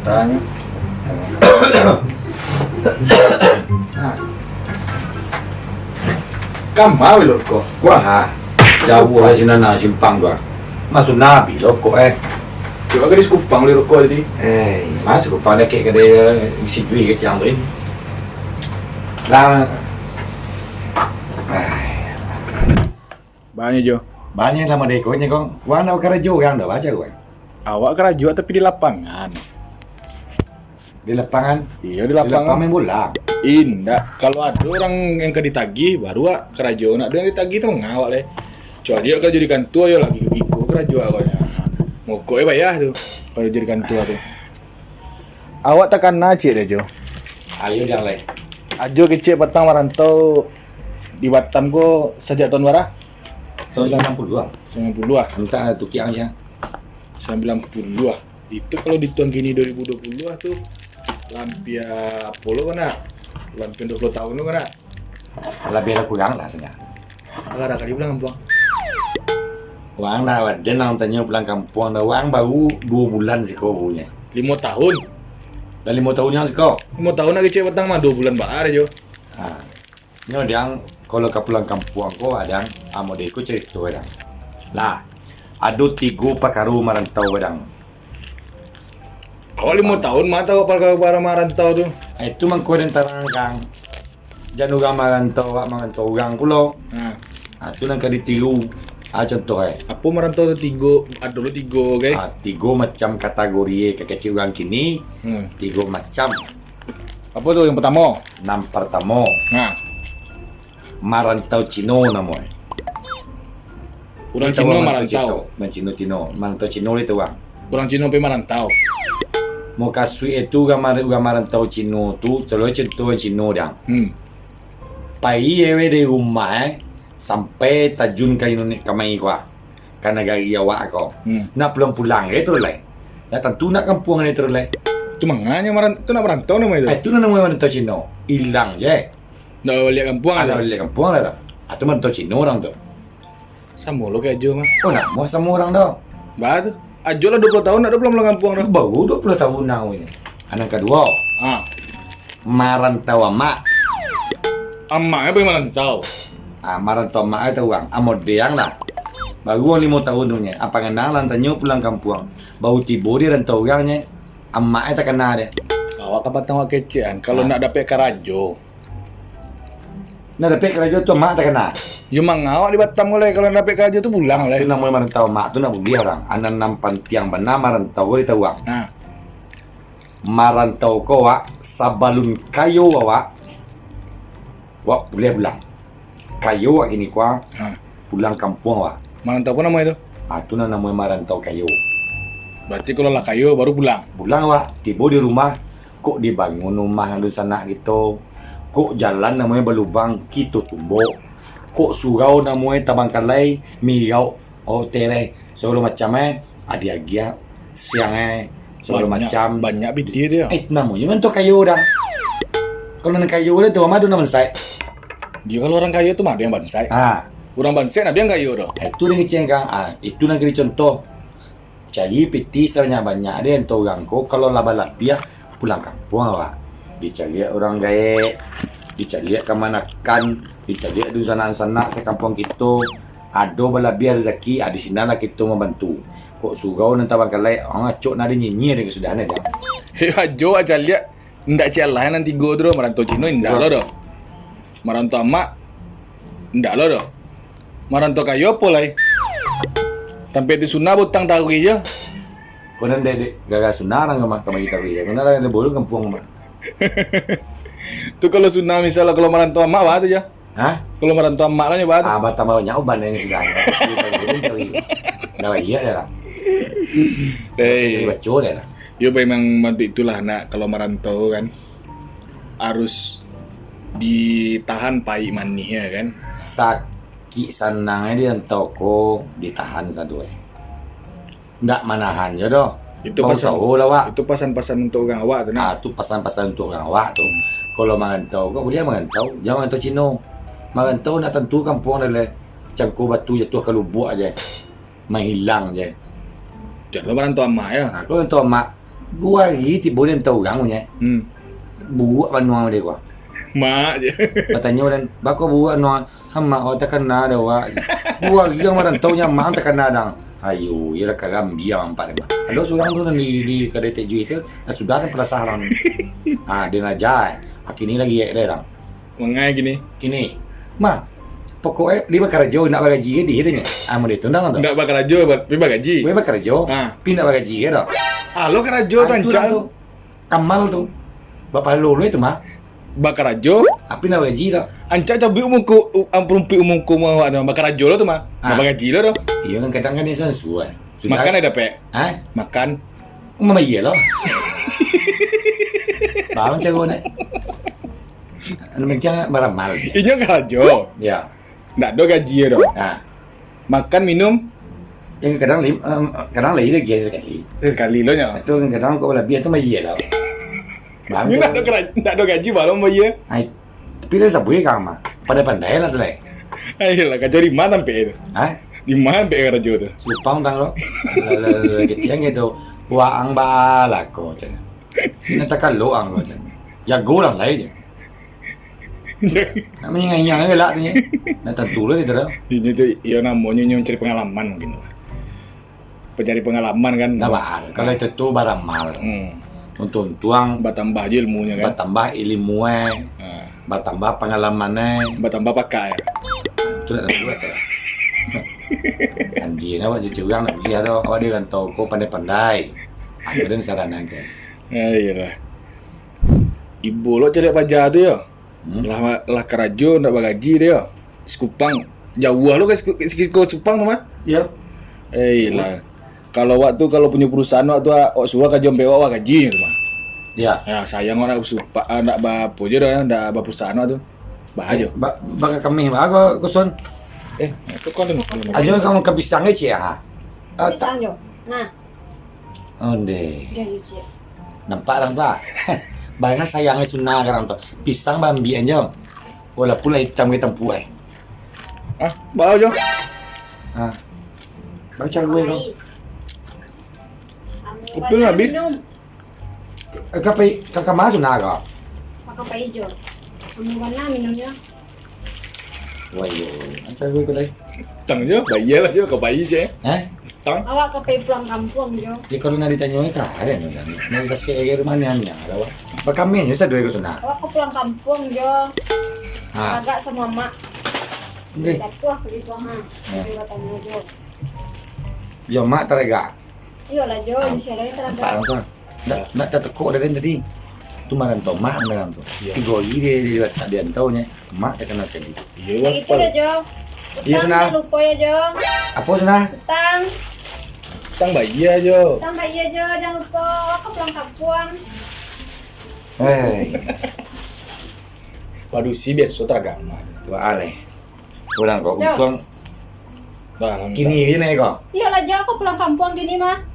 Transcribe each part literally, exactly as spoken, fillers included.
Tanyo. Kama weh rokok? Kuah ha. Jauah lah sinan nah simpang tu ah. Masuak nabi rokok eh. Cubo ka di Sekupang bali rokok tadi. Eh, masuak Sekupang dakek kadai isi duit kecek tu. Lah. Ai. Banyak jo. Banyak lah madeko nyo ko. Wang nak karajo urang dah baca ko. Awak karajo tapi di lapangan. Di lapangan? Iyo, di lapangan. Di lapangan main bola? Indak. Kalau ado urang yang ka ditagih, baru awak karajo. Nak ado yang ditagih tu manga awak lai. Kecuali awak karajo di kantua, yo lagi biko karajo awak agaknyo. Mogok e payah tu, kalau karajo di kantua tu. Awak takana ciek deh, Jo. Ayo, jan lai. Ajo kecek patang marantau di Batam ko sajak tahun bara? Tahun sambilan puluah. Sambilan puluah. Mintak tukiang aja. Sambilan puluah. Itu kalau dituang kini dua ribu dua puluh tu, lampia apo lo kena? Lampia dua puluh tahun lo kena? Labiah lah kurang lah sajo. Bara kali pulang kampuang? Wang dah, jan lah tanyo pulang kampuang dah. Wang baru duo bulan siko punyo. Limo tahun? Dah limo tahun yang siko. Limo tahun nak kecek patang mah, duo bulan baa jo. Ha. Nyo, Dang, kalau ka pulang kampuang ko, Dang, amo deh ko carito, Dang. Lah, ado tigo pakaro marantau, Dang. Awak limo tahun mah tahu pakaro marantau tu. Eh, itu mangko den tarangkan. Jan urang marantau, awak marantau urang pulo. Ha. Ha, tu nan ka ditiru. Ha, contoh, eh. Apo marantau tu tigo, ado lo tigo, oke? Ha, tigo macam kategori, eh, ka kecek urang kini. Hmm. Tigo macam. Apo tu yang pertamo? Nan pertamo. Nah. Marantau Cino namo e. Urang Cino marantau. Urang Cino, Cino. Marantau Cino lai tu, Bang. Urang Cino pai marantau. Mukasuik e tu urang mar-, urang marantau Cino tu, calo contoh urang Cino, Dang. Hmm. Pai e dari rumah e, sampai tajun ka ino ni, ka mai ko ah. Ka nagari awak ko. Hmm. Nak pulang-pulang e tu lai. Nak tantu nak kampuang e tu lai. Tu manganyo maran-, tu nak marantau namo itu? Eh, tu namo marantau Cino. Ilang je. Nak baliak kampuang. Ah, nak baliak kampuang lah tu. Ah, tu marantau Cino urang tu. Samo lo ka Ajo mah. Oh, namo samo urang tu. Baa tu. Ajo lah duo puluah tahun nak duo puluah kampuang tu. Baru duo puluah tahun nang ini. Nan kaduo. Ha. Marantau amak. Amak e pai marantau. Ah, marantau amak e tu urang. Amo deh ang lah. Baru urang limo tahun tu nye. Apa nganang lah tanyo pulang kampuang. Baru tibo di rantau urang nye. Amak e takana deh. Awak ka patang awak kecek an. Kalau nak dapek karajo. Nak dapek karajo tu amak takana. Yo manga awak di Batam ko lai, kalau nak dapek karajo tu pulang lai. Tu namo marantau amak tu nak buliah urang. Nan, nan pantiang bana marantau ko di tawang. Ha. Marantau ko awak, sabalun kayo awak, awak buliah pulang. Kayo awak kini ko, ha, pulang kampuang awak. Marantau apo namo itu? Ah, tu nan namo e marantau kayo. Berarti kalau lah kayo, baru pulang? Pulang awak, tibo di rumah, kok dibangun rumah dunsanak kito, kok jalan namo e balubang, kito tumbok, kok surau namo e tabangkalai, mirau, oh, tereh, sagalo macam e, ah, diagiah siang e, sagalo macam. Banyak pitih tu yo. Eh, namonyo mantun kayo, Dang. Kalau nan kayo lai tu, ma ado nan bansaik? Yo, kalau urang kayo tu ma ado nan bansaik? Ha. Urang bansaik nan ado nan kayo tu. Eh, itu nan kecek ang. Ah, itu nan ka dicontoh. Cari pitih sabanyak-banyak deh, antah urang ko, kalau lah balabiah, pulang kampuang awak. Dicaliak urang gaek, dicaliak kamanakan, dicaliak dunsanak-sanak sakampuang kito. Ado balabiah razaki, ah, di sinanlah kito mambantu. Kok surau nan tabangkalai, ah, acok nan ado nyinyia deh sudah ni, Dang. Hei, Ajo, ah, caliak. Indak ciek alah nan tigo tu doh, marantau Cino indak lo doh. Marantau amak indak lo doh. Marantau kayo apo lai? Tampek di Suna butang taruih je. Konon dek, dek, gara-gara Suna urang ka ma-, kamari taruih je. Konon urang ado bulu kampuang mah. Tu kalau Suna misalnyo kalau marantau amak baa tu je. Ha? Kalau marantau amak lah nyo baa tu. Ah, batambah banyak uban yang sudah. Dah banyak dah lah. Hei. Baco dah lah. Yo, memang bantuak itulah nak, kalau marantau kan harus ditahan paik manih ya kan. Sakik sanang e di rantau ko ditahan sado e. Ndak manahan jo doh. Itu pesan, bausaho lah, Wak. Itu pesan-pesan untuk urang awak tu, nah. Ah, tu pesan-pesan untuk urang awak tu. Hmm. Kalau marantau ko, buliah marantau. Jan marantau Cino. Marantau ndak tantu kampuang dah lai. Cangko batu jatuah ka lubuak aja. Manghilang je. Jan lo marantau amak, yo. Ah, kalau marantau amak, Duo ari tibo di antah urang punyo. Hmm. Buruak panuang dek ko. Mak je. Batanyo den, "Bako buruak nuang?" "Amak, awak takana dah, wak." Duo ari ang marantau nyo, amak ang takana dah. Ayo, iyolah karam dia ampak deh, mah. Ado surang tu nan di, di kadai Tek Jui tu, dah sudah dah palasah urang. Ah, dia nak jai. Kini lagi ek deh, dang. Mangai kini? Kini. Mah, pokoknyo dia bakarajo, nak bagaji ka dia, dia nyo. Ah, mun dia tu, ndang, ndang. Ndak bakarajo, ba-, tapi bagaji. Weh bakarajo, ah, tapi ndak bagaji ka dah. Alo karajo tu, ah, itu ancak lah tu. Amal tu. Bapahalo lo itu, mah. Bakarajo. Tapi ndak bagaji dah. Ancak cabuik muko, u-, am, rumpuik muko mah awak tu, mah. Bakarajo lo tu, mah. Ah. Ndak bagaji lo tu. Iyo kan, kadang kan dia sansuai. Sudah. Makan ado dapek? Hah? Makan. Memang iyo lo. Bang, caro nak. Anu, macam baramal. Inyo karajo. Ya. Ndak ado gaji doh. Ha. Makan, minum. Yang kadang lim-, em, kadang lai lagi sakali. Eh, sakali lo nyo. Itu kadang kok labiah tu mah iyo lah. Bang, inyo ndak ado kara-, ndak ado gaji, baa lo mah iyo. Ai, tapi lah sabuik ka mah. Pandai-pandai lah tu lai. Ayolah, kacau di ma tampek tu? Ha? Di ma tampek karajo tu? Lupang tang lo. Lah, lah, lah, lah, kecil kan gitu. Waang balako, cen. Nak takalok ang lo, cen. Jago lah lai, cen. Nak manyangah-nyangah galak tu, nyo. Nak tantu lah dia tu dah. Inyo tu, iyo namonyo nyo mancari pangalaman mungkin lah. Pencari pangalaman kan. Nah, baa. Kalau itu tu baramal. Hmm. Untuang-untuang. Batambah je ilmunyo kan. Batambah ilmu, eh. Ha. Batambah pangalaman, eh. Batambah pakai. Tu nak buat tu. Anjing, awak jadi urang nak beli ado. Awak di rantau ko pandai-pandai. Aku dan saran angke. Ya, iyalah. Ibo lo caliak paja tu yo. Hmm. Lah, lah karajo ndak bagaji dia. Sikupang. Jauah lo ka Siku-, Siku-, Sikupang tu mah. Iyo. Eh, lah. Kalau awak tu, kalau punyo perusahaan awak tu, ah, awak suruah karajo ampek awak, awak gaji tu mah. Iyo. Ya, sayang awak ndak basupa-, ah, ndak ba-, apo je dah, ndak baperusahaan awak tu. Bah ajo. Ba-, baka kami, baa ko, Kusun? Eh, tu kau dengar. Ajo kamu ka pisang je, Cik, ah. Ah, ta- Pisang jo. Nah. Ondeh. Dah, Yuci. Nampak, nampak. Bana sayang Suna karang tu. Pisang baambiak an jo. Walaupun lah itam ka tampuak, eh. Ah, baa jo. Ah. Baa caro ko. Kopi lah abih. Minum. Eh, ka pai, ka, ka ma Suna ko? Ka pai jo. Amuah bana minumnyo. Wah, iyo. Macam gue kedai. Tang jo, bayar lah jo, kau bayar je. Eh? Tang. Awak ka pai pulang kampuang jo. Ya, kalau nak ditanyo ka, ado nan nak, nak sasek ke rumah ni, hanya lah, wah. Bakami nyo sadoi ko Suna. Awak ka pulang kampuang jo. Ha. Agak samo mak. Ndeh. Jatuah ka situ, ha. Ha. Dia batanyo jo. Yo, mak taragak. Iyolah jo, ah, di siaran taragak. Nampak tu. Ndak, ndak tatekok dari tadi. Tu malam tu, mak malam tu. Iyo. Tigo hari dia, dia, dia, dia antau nyo. Mak takana sakali. Iyo, lah, gitu dah, Jo. Iyo, Suna. Utang jan lupo yo, Jo. Apo, Suna? Utang. Utang bayar, Jo. Utang bayar, Jo. Jan lupo. Awak ka pulang kampuang. Hei. Padusi biaso taragak mah. Wah, aleh. Urang ko, Jo. Untuang. Bah, alhamdulillah. Kini je naiak ko. Iyolah, Jo, ka pulang kampuang kini mah.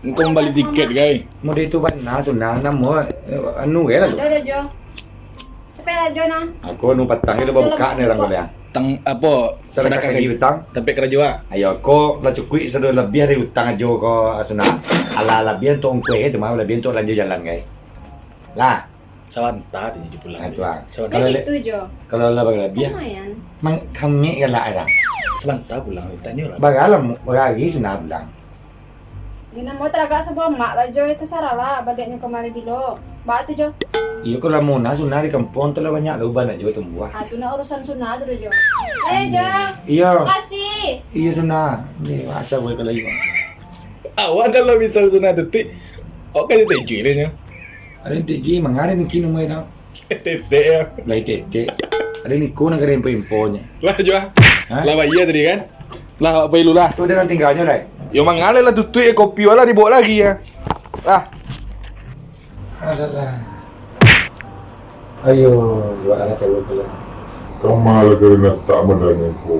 Engkau mambali tiket, gai? Mode itu bana, Suna, namo, eh, anu, gai lah tu. Ado, ado, Jo. Tapi lah, Jo, nah. Aku anu patang tu babukak ni urang ko liang. Tang, apo? Sadakah sadakah gaji gaji utang. Tampek karajo, ah. Ayo, ko lah cukuik sado labiah dari utang ajo ko, Suna. Alah, labiah untuak ongkoih tu mah, labiah untuak balanjo jalan, gai. Lah. Sabanta tu je pulang. Ah, tu, ah. Sabanta. Kalau le-, itu, Jo. Kalau lah balabiah, lumayan. Mang-, kami galak urang. Sabanta pulang, tanyo lah. Bara lah, bara hari Suna pulang. Yo, namo taragak sabuah mak lah, Jo. Tasarah lah, baliaknyo kamari bilo. Baa tu, Jo? Iyo, kalau Muna Suna di kampuang tu lah banyak lah uban ajo tumbuah. Ah, tu nak urusan Suna tu, Jo. Eh, Jo. Iyo. Makasih. Iyo, Suna. Ni, macam boleh kalau iyo. Awak dah lah misal Suna tu, tik. Awak kan tejuih lah nyo. Ado nan tejuih, manga ado nan kini umua tu. Tetek yo. Lai tetek. Ado nan iko nan ka diimpo-imponyo. Lah, Jo, ah. Ha? Lah bayar tadi kan? Lah, awak pai dulu lah. Tu ado nan tingganyo lai. Yo, manga lai lah tutuik yo, kopi awak lah dibaok lagi yo. Lah. Asalah. Ayo, buat anak saya pulang. Kama lah kalian nak tak mandanga ko.